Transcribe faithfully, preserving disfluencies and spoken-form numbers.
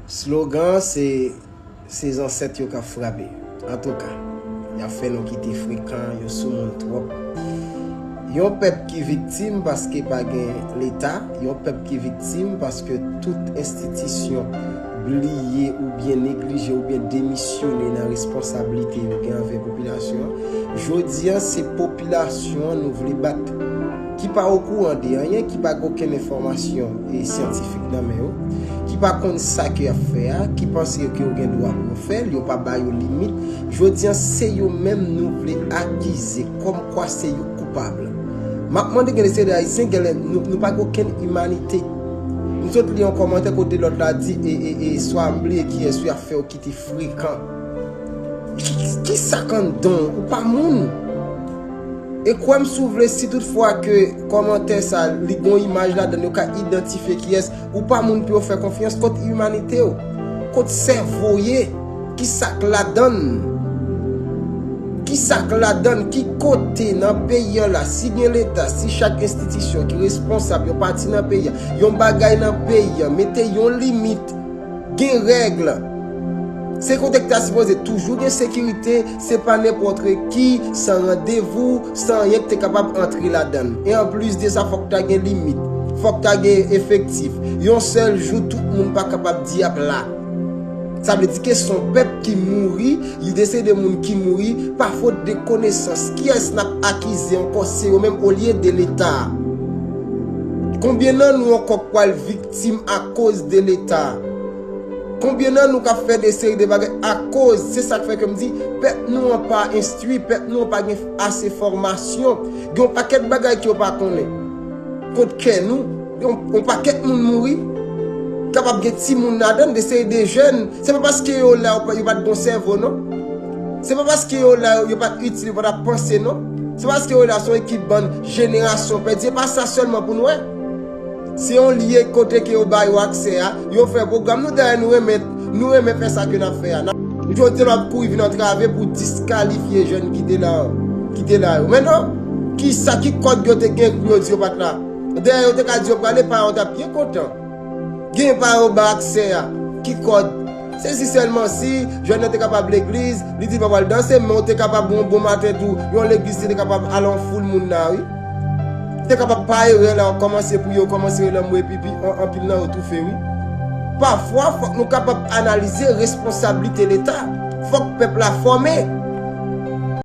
Slogan se se zansèt yo k ap frape. Antouka, y ap fè nou kite frekan, yo sou moun twòp. Yon pèp ki viktim paske pa gen Leta, yon pèp ki viktim paske tout enstitisyon bliye oubyen neglije oubyen demisyone nan responsablite yo gen anvè popilasyon an. Jodi a, se popilasyon an nou vle bat. Ki pa okouran de anyen, ki pa gen okenn enfòmasyon e syantifik nan men yo, ki pa konn sa ke y ap fè a, ki panse ke yo gen dwa pou yo fè l, yo pa ba yo limit. Jodi a, se yo menm nou vle akize kòmkwa se yo koupab. M ap mande gen de seri de Ayisyen, genlè nou, nou pa gen okenn imanite. M sot li yon kòmantè kote lòt la di, e, e, e, swa m bliye kiyès, wi, ap fè yo kite frekan. Ki, ki sa k anndan w? Ou pa moun. E kwè m si w vle, si toutfwa ke kòmantè sa, li gon imaj ladan l, yo ka idantifye kiyès, ou pa moun pou yo fè konfyans. Kot imanite w? Kot sèvo w ye? Ki sa k ladan l? Ki sa k ladan l? Ki kote nan peyi an la, si gen Leta, si chak enstitisyon ki responsab yon pati nan peyi an, yon bagay nan peyi an, mete yon limit, gen règ, se kote ki ta sipoze toujou gen sekirite, se pa nenpòt ki, san randevou, san anyen ki te kapab antre ladan l. E anplis de sa, fòk ta gen limit, fòk ta gen efektif. Yon sèl jou, tout moun pa kapab di y ap la. Sa vle di ke se yon pèp ki mouri, li de seri de moun ki mouri pa fot de konesans. Kiyès n ap akize ankò? Se yo menm olye de Leta. Konbyen nan nou ankò k pral viktim akoz de Leta? Konbyen nan nou k ap fè de seri de bagay akoz? Se sa k fè ke m di, pèp nou an pa enstwi, pèp nou an pa gen ase fòmasyon. Gen yon pakèt bagay ke yo pa konnen. Kot kè nou, yon, yon pakèt moun mouri. Kapab gen timoun ladan, de seri de jèn. Se pa paske yo la, yo pa, yo pa t gon sèvo, non. Se pa paske yo la, yo, yo pa t itil, yo pa t ap panse, non. Se paske yo la, se yon ekip bann jenerasyon pèdi. E pa sa sèlman pou n wè. Se yon lye kote ke yo ba yo aksè a, yo fè pwogram. Nou dayè, nou renmen, nou renmen fè sa ke n ap fè a. N ap, jodi a, n ap kouri vin antrave pou diskalifye jèn ki te la, ki te la yo. Men non, ki sa, ki kòd yo te gen pou yo di yo pa t la? Dayè, yo te ka di yo prale, paran yo t ap byen kontan. Gen paran yo ba aksè a. Ki kòd? Se si sèlman si jèn nan te kapab legliz, li di l pa pral danse, men w te kapab yon bon maten tou, yon legliz te kapab al yon foul moun la, wi. Te kapab pa erè la, w kòmanse pou yo, kòmanse rele anmwe pipi, an-, anpil nan yo toufe, wi. Pafwa, fòk nou kapab analize responsablite Leta. Fòk pèp la fòme.